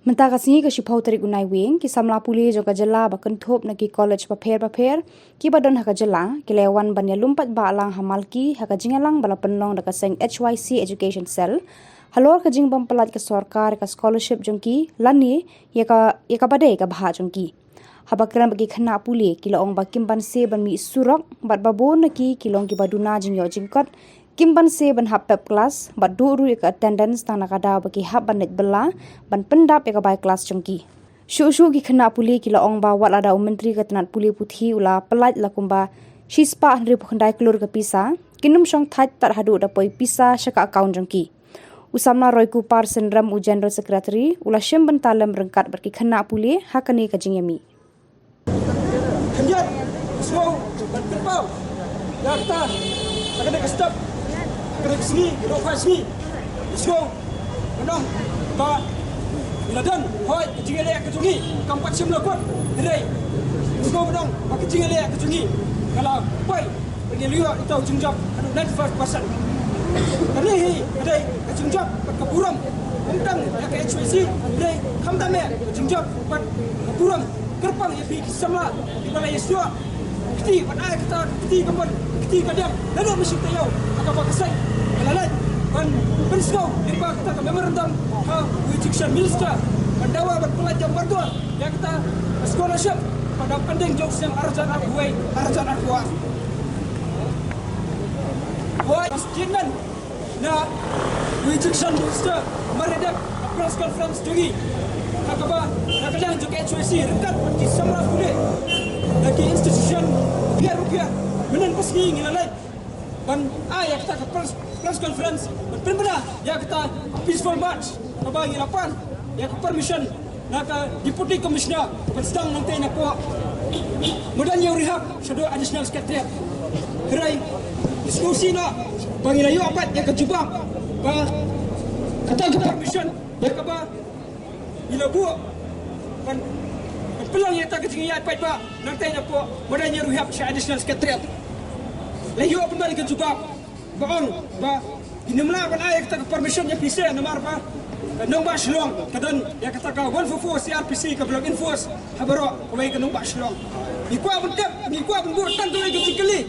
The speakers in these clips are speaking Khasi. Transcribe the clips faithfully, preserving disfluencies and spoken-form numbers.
Mynta ka sngi ka shiphew tarik u Naiwieng, ki samla pule jong ka jylla ba kynthup na ki college bapher bapher kiba don ha ka jylla ki la wan ban ïalum paidbah lang ha Malki ha ka jingïalang ba la pynlong da ka seng H Y C Education Cell halor ka jingbym pyllait ka sorkar ka scholarship jong ki lane ïa ka ïa kaba dei ka bhah jong ki. Haba kren bad ki khynnah pule ki la ong ba kim banse ban mih surok bad ba bun na ki ki long kiba duna jingïoh jingkot, kim banse ban hap pep klas bad duh ruh ïa ka attendance tang na ka daw ba ki hap ban leit bylla ban pyndap ïa ka bai klas jong ki. Shuh shuh ki khynnah pule ki la ong ba wat lada u Myntri ka tnat pule puthi u la pyllait la kumba shispah hynriewphew khyndai klur ka pisa, kin ym shong thait tad haduh da poi pisa sha ka account jong ki. U samla Roykupar Synrem, u General Secretary, u la shim bynta lem ryngkat bad ki khynnah pule ha kane ka jingïamih. Khyndiat, sngew ban pynpaw ïa kata ha kane ka step, ha kane ka sngi, kane ka sngi. Sngew ban ong ba ngi la don, hooid, ka jingïaleh ka jong ngi kam pat shym la kut. Hynrei sngew ban ong ba ka jingïaleh ka jong ngi ka la poi ban ïa leh ïa uta u jingjop haduh ninety-five percent. Kane hi ka dei ka jingjop bad ka burom, ym tang ïa ka H Y C, hynrei khamtam eh ka jingjop bad ka burom kyrpang ïa phi ki samla kiba la ïasnoh kti ban ai kata ka kti kamon, kti kadiang naduh mynsiem taïew ha kaba ka seng ka la leit ban pynsngew lyngba kata ka memorandum ha u Education Minister ban dawa ban pyllait ïa u mardor ïa kata ka scholarship ba dang pending jong u snem ar hajar arphew wei ar hajar arphew ar. Wei statement na u Education Minister mar ïa dep press conference jong ngi ha kaba na ka liang jong ka H Y C ryngkat bad ki samla pule na ki institution bapher bapher. Mynnin ka sngi ngi la leit ban ai ïa kata ka press, press conference ban pynbna ïa kata peaceful march kaba ngi la pan ïa ka permission na ka Deputy Commissioner ban sdang nangtei napoh madan Ïewrihap shaduh Additional Secretariat. Hynrei ngi sngewsih noh ba ngi la ïoh pat ïa ka jubab ba kata ka permission ïa kaba ngi la buh ban, ban pynlong ïa kata ka jingïaid paidbah nangtei napoh madan Ïewrihap sha Additional Secretariat. La ïoh pynban ïa ka jubab ba ong ba ngim lah ban ai ïa kata ka permission ïa phi seh namar ba ka nongbah Shillong ka don ïa kata ka one four four C R P C kaba long enforce ha baroh kawei ka nongbah Shillong. Ngi kwah ban tip, ngi kwah ban buh tang kawei ka jingkylli.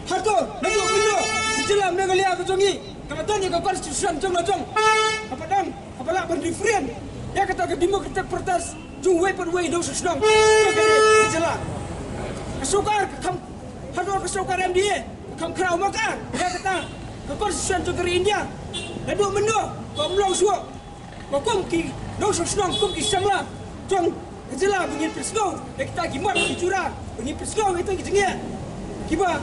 Hato naduh mynno ka jylla Meghalaya ka jong ngi ka la don ïa ka constitution jong la jong kaba dang kaba lah ban referendum ïa kata ka democratic protest jong uwei pa uwei u nongshong shnong jong kane ka jylla? Ka sorkar ka kham, hato ka sorkar M D A ka kham khraw maka ïa kata ka constitution jong ka ri India? Naduh mynno ka ym long shuh ba kum ki nongshong shnong, kum ki samla jong ka jylla ba ngin pynsngew ïa kita ki mat ki jura, ba ngin pynsngew ïa kita ki jingeh kiba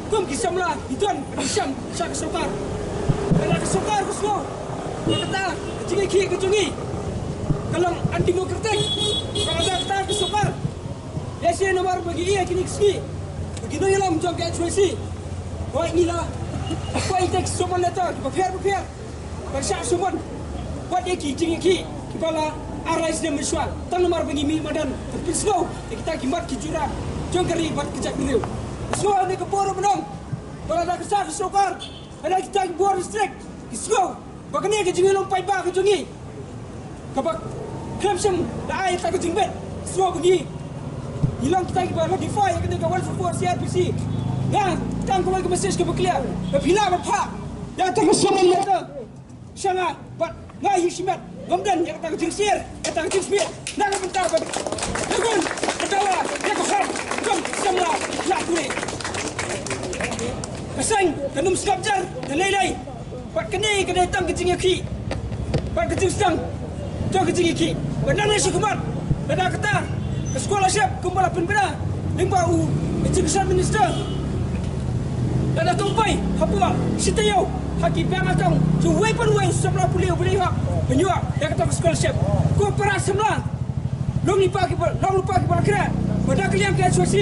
kum ki samla ngi don ban ïashem sha ka sorkar? Lada ka sorkar ka sngew ba kata ka jingïakhih ka jong ngi ka long undemocratic, ba lada kata ka sorkar, lehse namar ba ngi ïa kine ki sngi ba ki nongïalam jong ka H Y C, hooid, ngi la pynpaw ïa ki summon letter kiba pher bapher ban shah summon wat ïa ki jingïakhih kiba la arise ne mynshuwa tang namar ba ngi mih madan ban pynsngew ïa kita ki mat ki jura jong ka ri bad ka jaitbynriew. Shuwa ne ka por ban ong ba lada ka sha ka sorkar, lada kita ki bor district ki sngew ba kane ka jingïalum paidbah ka jong ngi kaba khlem shym la ai ïa ka jingbit, shuwa ba ngi, ngi long kita kiba la defy ïa kane ka one four four C R P C. Nga tang kawei ka message kaba clear, ba phi lah ban phah ïa kata ka summon letter sha nga bad nga hi shimet, ngam don ïa kata ka jingsyier, kata ka jingsmiet na ka bynta ban lagun ka dawa ïa ka hok jong ki samla pule. Ka seng kan ym sngap jar da lei lei. Bad kane ka dei tang ka jingïakhih bad ka jingsdang jong ka jingïakhih. Bad nangne shakhmat, lada kata ka scholarship kumba la pynbna lyngba u Education Minister, lada kam poi hapoh shi taïew ha ki bank account jong uwei pa uwei u samla pule uba dei hok ban ïoh ïa kata ka scholarship, ko para samla, long lypa kiba, long lypa kiba la khreh. Bad da ka liang ka H Y C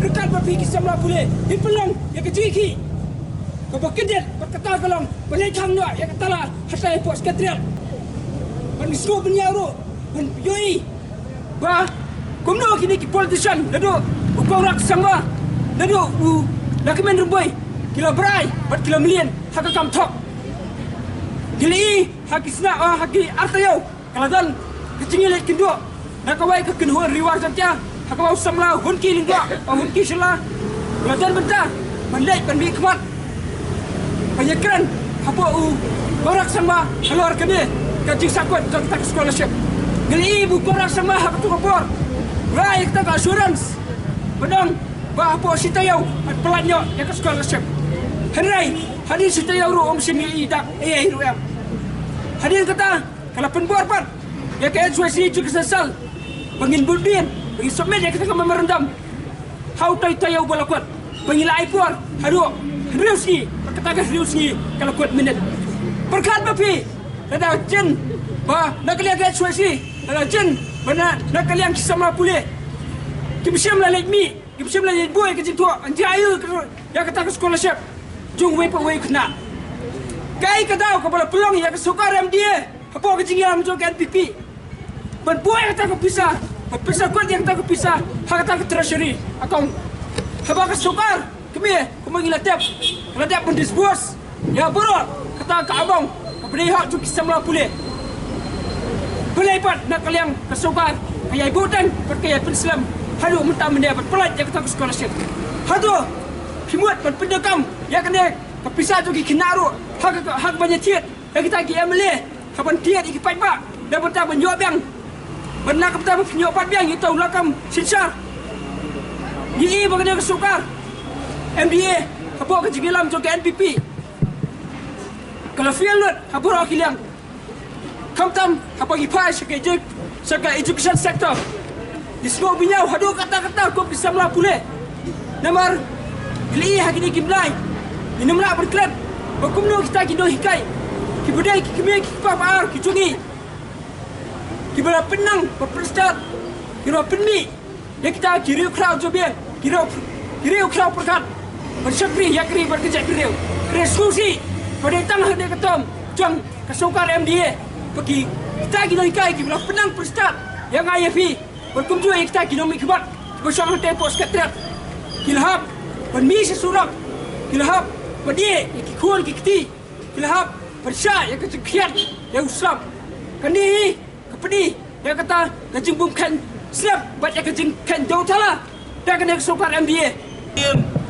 ryngkat bad phi ki samla pule ngin pynlong ïa ka jingïakhih kaba kyndit bad kata ka long ban ïaid khang noh ïa ka tala hatai hapoh Secretariat. Ban ïasngew bynñiaw ruh ban ïohi ba kumno kine ki politician, naduh u Conrad Sangma, naduh u Lahkmen Rymbui, ki la brai bad ki la mlien ha ka kam thok. Ngi la i ha ki sna, ha ki ar taïew ka la don Ka jingïaleit kynduh na kawei ka kynhun Ri War Jaintia ha kaba u samla Hunki Lyngdoh, u Hunki Shylla, u la don bynta ban leit ban mih khmat ban ïakren hapoh u Conrad Sangma halor kane ka jingsahkut jong kata ka scholarship. Ngi la ïohi ba u Conrad Sangma ha kato ka por u la ai kata ka assurance ba dang ba hapoh shi taïew yn pyllait noh ïa ka scholarship. Hynrei hadien shi taïew ruh um shym ïohi dak ei ei ruh em. Hadien kata ka la pynbor pat ïa ka H Y C Education Cell ba ngin bud dien, ba ngin submit ïa kata ka memorandum ha utai u taïew ba la kut, ba ngi la ai por haduh hynriew sngi, ba kata ka hynriew sngi ka la kut minit. Pyrkhat ma phi, lada jin ba na ka liang ka H Y C, lada jin ba na, na ka liang ki samla pule kim shym la leit mih, kim shym la leit buh ïa ka jingthoh, yn jia aïu ïa kata ka scholarship jong uwei pa uwei u khynnah? Kaei ka daw kaba la pynlong ïa ka sorkar M D A hapoh ka jingïalam jong ka N P P ban buh ïa kata ka pisa, ban pynsahkut ïa kata ka pisa ha kata ka treasury account? Haba ka sorkar kmie, kumba ngi la tip, ka la dep ban disburse ïa baroh kata ka amount kaba dei hok jong ki samla pule. Balei pat na ka liang ka sorkar ka ïai buhteng bad ka ïai pynslem haduh mynta mynne ban pyllait ïa kata ka scholarship? Hato phi mut ban pyndonkam ïa kane ka pisa jong ki khynnah ruh ha ka, ha kaba ngi thied ïa kita ki M L A, ha ban thied ïa ki paidbah na bynta ban ïoh biang, ban na ka bynta ban ïoh pat biang ïa uta u lakam synshar? Ngi i ba kane ka sorkar M D A hapoh ka jingïalam jong ka N P P ka la fail lut ha baroh ki liang. Khamtam haba ngi phai sha ka edu-, sha ka education sector, ngi sngewbha ïa u haduh katta katta kum ki samla pule. Namar ngi la ïohi ha kine ki bnai, ngim lah ban klet ba kumno kita ki nonghikai kiba dei ki kmie ki kpa ba ar ki jong ngi, kiba la pynnang ba pynstad, kiba la pynmih ïa kita ki riewkhraw jabieng, ki riew, ki riewkhraw pyrkhat ban shakri ïa ka ri bad ka jaitbynriew. Hynrei sngewsih ba dei tang ha kane ka term jong ka sorkar M D A ba ki, kita ki nonghikai kiba la pynnang pynstad ïa nga ïa phi, bad kumjuh ïa kita ki nongmihkhmat kiba shong hangtei hapoh Secretariat, ki la hap ban mih sha surok, ki la hap ban ïeh ïa ki khun ki kti, ki la hap ban shah ïa ka jingkhriat ïa u slap. Kane hi ka pyni ïa kata ka jingbymkheiñ slap bad ïa ka jingkheiñ dewthala da kane ka sorkar M D A.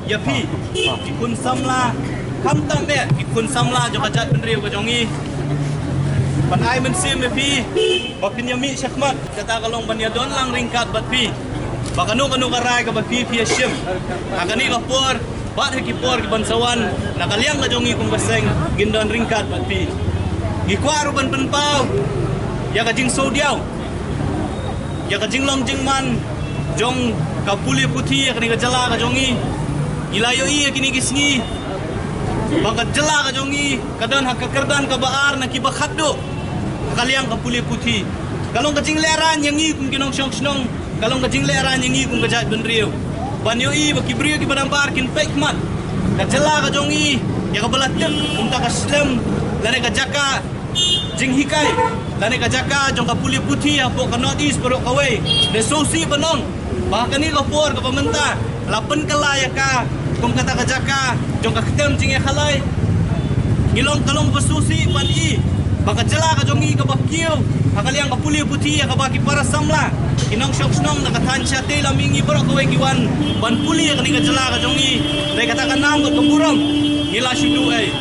Ïa phi ki khun samla, khamtam eh ki khun samla jong ka jaitbynriew ka jong ngi, ban ai mynsiem ïa phi ba phin ïa mih shakhmat. Kata ka long ban ïa don lang ryngkat bad phi ba kano kano ka rai kaba phi phi ïa shim ha kane ka por bad ha ki por ki ban sa wan, na ka liang ka jong ngi kum ka seng ngin don ryngkat bad phi. Ngi kwah ruh ban pynpaw ïa ka jingsngewdiaw ïa ka jinglong jingman jong ka pule puthi ïa kane ka jylla ka jong ngi. Ngi la ïohi ïa kine ki sngi ba ka jylla ka jong ngi ka don ha ka kyrdan kaba ar na kiba khatduh ha ka liang ka pule puthi. Ka long ka jinglehrain ïa ngi kum ki nongshong shnong, ka long ka jinglehrain ïa ngi kum ka jaitbynriew ban ïohi ba ki briew kiba nabar kin peit khmat. Ka jylla ka jong ngi ïa kaba la tip kum kata ka slem lane ka jaka jinghikai lane ka jaka jong ka pule puthi hapoh ka North East baroh kawei. Ngi sngewsih ban ong ba ha kane ka por kaba mynta la pynkylla ïa ka kum kata ka jaka jong ka ktem jingïakhalai. Ngi long, ka long ba sngewsih ban i ba ka jylla ka jong ngi kaba kiew ha ka liang ka pule puthi ïa kaba ki para samla, ki nongshong shnong na ka thaiñ shatei lam mihngi baroh kawei ki wan ban pule ïa kane ka jylla ka jong ngi. Dei kata ka nam bad ka burom ngi la shu duh ei.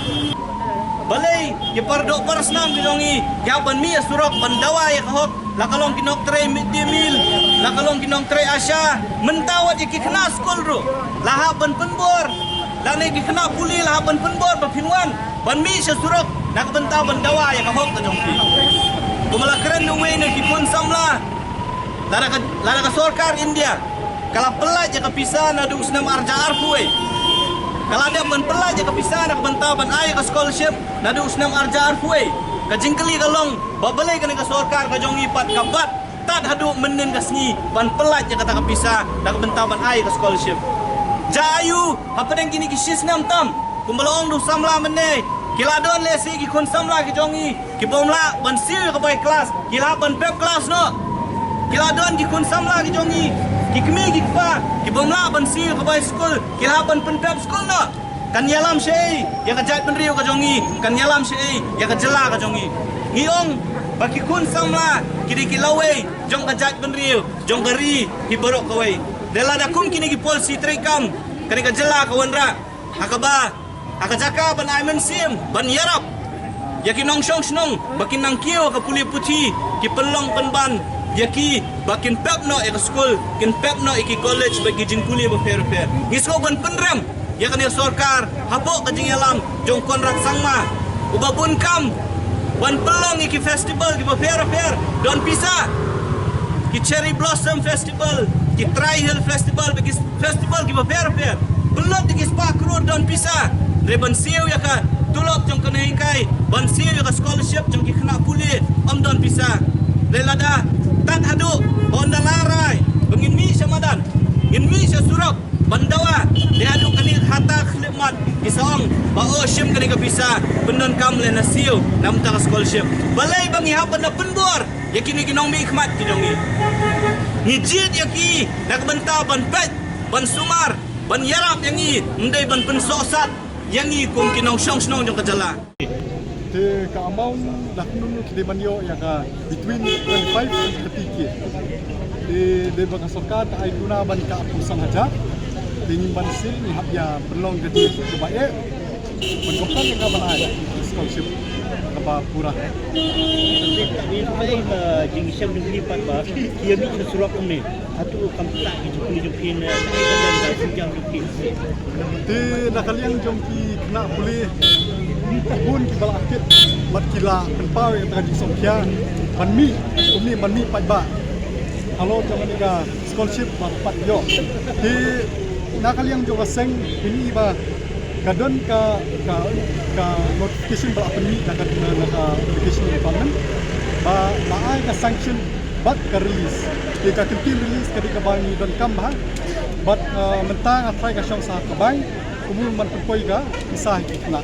Balei ki para doh para snam ki jong ngi ki hap ban mih ïa surok ban dawa ïa ka hok? La ka long ki nongtrei mid day meal, la ka long ki nongtrei ASHA, mynta wat ïa ki khynnah skul ruh la hap ban pynbor, lane ki khynnah pule la hap ban pynbor ba phin wan ban mih sha surok na ka bynta ban dawa ïa ka hok ka jong ki. Kumba la kren da uwei na ki khun samla, lada ka, lada ka sorkar India ka la pyllait ïa ka pisa naduh u snem arhajar arphew wei, ka la dep ban pyllait ïa ka pisa na ka bynta ban ai ïa ka scholarship naduh u snem arhajar arphew wei. Ka jingkylli ka long ba balei kane ka sorkar ka jong ngi pat ka bat tad haduh mynnin ka sngi ban pyllait ïa kata ka pisa na ka bynta ban ai ïa ka scholarship? Jia aïu hapdeng kine ki shi snem tam? Kumba la ong da u samla mynne, ki la don lehse ki khun samla ki jong ngi ki bym lah ban siew ïa ka bai klas, ki la hap ban pep klas noh. Ki la don ki khun samla ki jong ngi, ki kmie ki kpa, ki bym lah ban siew ïa ka bai skul, ki la hap ban pynpep skul noh. Kan ïalam shaei ïa ka jaitbynriew ka jong ngi? Kan ïalam shaei ïa ka jylla ka jong ngi? Ngi ong Ba ki khun samla ki dei ki lawei jong ka jaitbynriew, jong ka ri hi baroh kawei. Dei lada kum kine ki policy treikam, kane ka jylla ka wanrah ha kaba, ha ka jaka ban ai mynsiem, ban ïarap ïa ki nongshong shnong ba kin nang kiew ha ka pule puthi, ki pynlong pynban ïa ki ba kin pep noh ïa ka skul, kin pep noh ïa ki college bad ki jingpule bapher bapher. Ngi sngewbha ban pynrem ïa kane ka sorkar hapoh ka jingïalam jong Conrad Sangma, uba bun kam ban pynlong ïa ki festival kiba pher bapher don pisa, ki Cherry Blossom Festival, ki Tri Hill Festival, ki festival kiba pher bapher. Pynlut ïa ki spah klur don pisa. Hynrei ban siew ïa ka tulop jong ka nonghikai, ban siew ïa ka scholarship jong ki khynnah pule, ym don pisa. Hynrei lada tad haduh ba ynda la rai ba ngin mih sha madan, ngin mih sha surok ban dawa, dei haduh kane hata khyllipmat ki sa ong ba, oh, shim kane ka pisa pyndonkam leh na siew na bynta ka scholarship. Balei ba ngi hap ban da pynbor ïa kine ki nongmihkhmat ki jong ngi? Ngi jied ïa ki na ka bynta ban peit, ban sumar, ban ïarap ïa ngi, ym dei ban pynsohsat ïa ngi kum ki nongshong shnong jong ka jylla. Te ka amount la kumno ki dei ban ïoh ïa ka between twenty-five and thirty K. Te dei ba ka sorkar ka ai duna ban ka arphew san hajar. Te ngim ban siew, ngi hap ïa pynlong ka jingïasuk kaba eh ban kynmaw ïa ka ban ai scholarship kaba pura. Te ka dei ba jingshem jong ngi pat ba ki ïa mih sha surok kumne. Hato kam ktah ki jong phi, jong phi ne, ka dei ka dang ka jong phi. Te na ka liang jong ki khynnah pule, bun kiba la kit bad ki la pynpaw ïa ka jingsngewkhia ban mih, kumne ban mih paidbah halor jong kane ka scholarship ba pat ïoh. Te na ka liang jong ka seng, pynmih ba ka don ka, ka, ka notification ba la pynmih na ka, na, na ka education department ba la ai ka sanction bad ka release. Te ka kyntien release ka dei kaba ngi donkam bha. Bad, uh, mynta nga tharai ka shong sha ka bank, kumno ban pynpoi ka pisa ha ki khynnah.